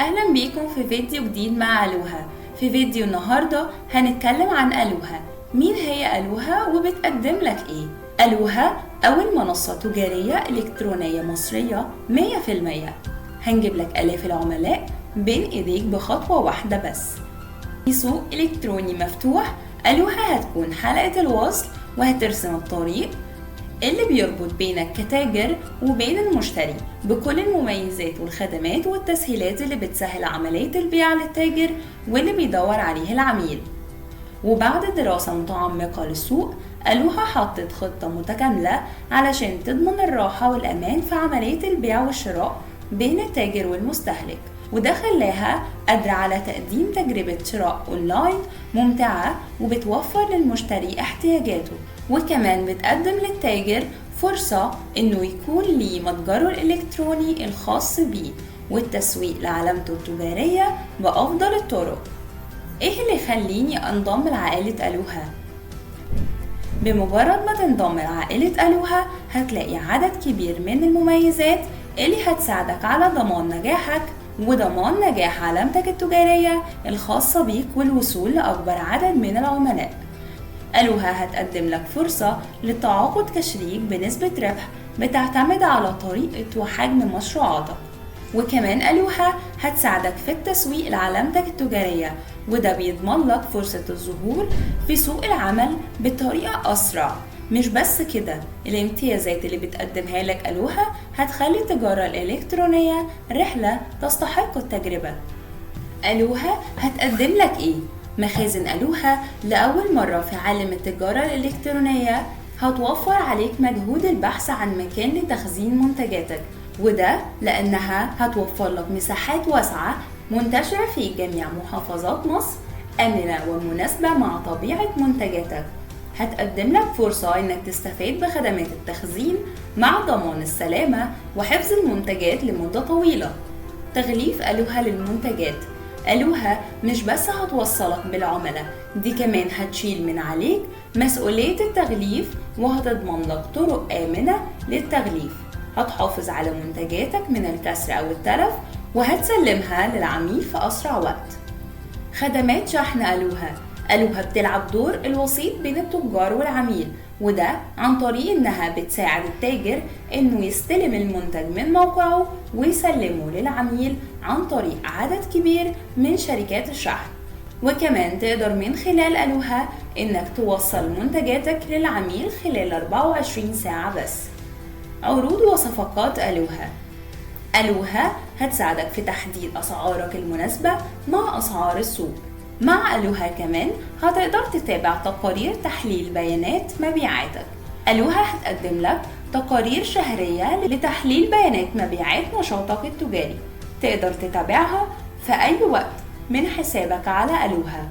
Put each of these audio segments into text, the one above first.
اهلا بيكم في فيديو جديد مع ألوها. في فيديو النهاردة هنتكلم عن ألوها. مين هي ألوها وبتقدم لك ايه؟ ألوها أول منصة تجارية إلكترونية مصرية 100%. هنجيب لك آلاف العملاء بين ايديك بخطوة واحدة بس. في سوق إلكتروني مفتوح، ألوها هتكون حلقة الوصل وهترسم الطريق اللي بيربط بينك كتاجر وبين المشتري بكل المميزات والخدمات والتسهيلات اللي بتسهل عملية البيع للتاجر واللي بيدور عليه العميل. وبعد دراسة متعمقة للسوق، ألوها حطت خطة متكاملة علشان تضمن الراحة والأمان في عملية البيع والشراء بين التاجر والمستهلك، وده خلاها قادرة على تقديم تجربة شراء أونلاين ممتعة وبتوفر للمشتري احتياجاته، وكمان بتقدم للتاجر فرصة إنه يكون ليه متجره الإلكتروني الخاص بيه والتسويق لعلامته التجارية بأفضل الطرق. إيه اللي يخليني أنضم لعائلة ألوها؟ بمجرد ما تنضم لعائلة ألوها هتلاقي عدد كبير من المميزات اللي هتساعدك على ضمان نجاحك وضمان نجاح علامتك التجارية الخاصة بيك والوصول لأكبر عدد من العملاء. ألوها هتقدم لك فرصة للتعاقد كشريك بنسبة ربح بتعتمد على طريقة وحجم مشروعاتك، وكمان ألوها هتساعدك في التسويق لعلامتك التجارية، وده بيضمن لك فرصة الظهور في سوق العمل بطريقة أسرع. مش بس كده، الامتيازات اللي بتقدمها لك ألوها هتخلي التجارة الإلكترونية رحلة تستحق التجربة. ألوها هتقدم لك إيه؟ مخازن ألوها لأول مرة في عالم التجارة الإلكترونية هتوفر عليك مجهود البحث عن مكان لتخزين منتجاتك، وده لأنها هتوفر لك مساحات واسعة منتشرة في جميع محافظات مصر، آمنة ومناسبة مع طبيعة منتجاتك. هتقدم لك فرصة إنك تستفيد بخدمات التخزين مع ضمان السلامة وحفظ المنتجات لمدة طويلة. تغليف ألوها للمنتجات. ألوها مش بس هتوصلك بالعملاء، دي كمان هتشيل من عليك مسؤولية التغليف وهتضمن لك طرق آمنة للتغليف. هتحافظ على منتجاتك من الكسر أو التلف وهتسلمها للعميل في أسرع وقت. خدمات شحن ألوها. ألوها بتلعب دور الوسيط بين التجار والعميل، وده عن طريق إنها بتساعد التاجر إنه يستلم المنتج من موقعه ويسلمه للعميل عن طريق عدد كبير من شركات الشحن. وكمان تقدر من خلال ألوها إنك توصل منتجاتك للعميل خلال 24 ساعة بس. عروض وصفقات ألوها. ألوها هتساعدك في تحديد أسعارك المناسبة مع أسعار السوق. مع ألوها كمان هتقدر تتابع تقارير تحليل بيانات مبيعاتك. ألوها هتقدم لك تقارير شهرية لتحليل بيانات مبيعات نشاطك التجاري، تقدر تتابعها في أي وقت من حسابك على ألوها.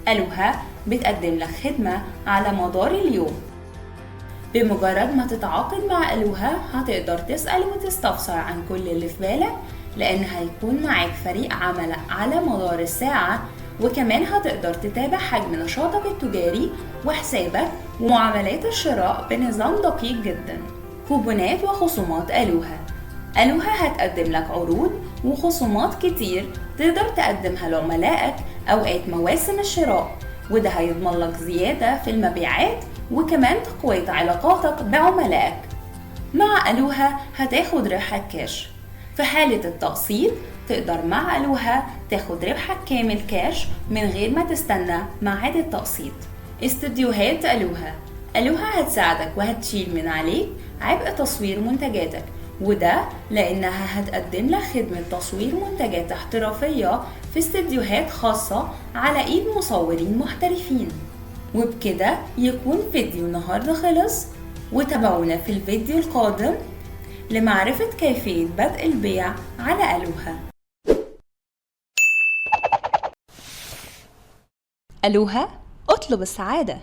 ألوها بتقدم لك خدمة على مدار اليوم. بمجرد ما تتعاقد مع ألوها هتقدر تسأل وتستفسر عن كل اللي في بالك، لأن هيكون معاك فريق عمل على مدار الساعة، وكمان هتقدر تتابع حجم نشاطك التجاري وحسابك ومعاملات الشراء بنظام دقيق جدا. كوبونات وخصومات ألوها. ألوها هتقدم لك عروض وخصومات كتير تقدر تقدمها لعملائك أوقات مواسم الشراء، وده هيضمن لك زيادة في المبيعات وكمان تقوية علاقاتك بعملائك. مع ألوها هتاخد ربحك كاش. في حالة التقسيط تقدر مع ألوها تاخد ربحك كامل كاش من غير ما تستنى ميعاد التقسيط. استوديوهات ألوها. ألوها هتساعدك وهتشيل من عليك عبء تصوير منتجاتك، وده لأنها هتقدم لك خدمة تصوير منتجات احترافية في استوديوهات خاصة على إيد مصورين محترفين. وبكده يكون فيديو النهاردة خلص، وتابعونا في الفيديو القادم لمعرفة كيفية بدء البيع على ألوها. ألوها، اطلب السعادة.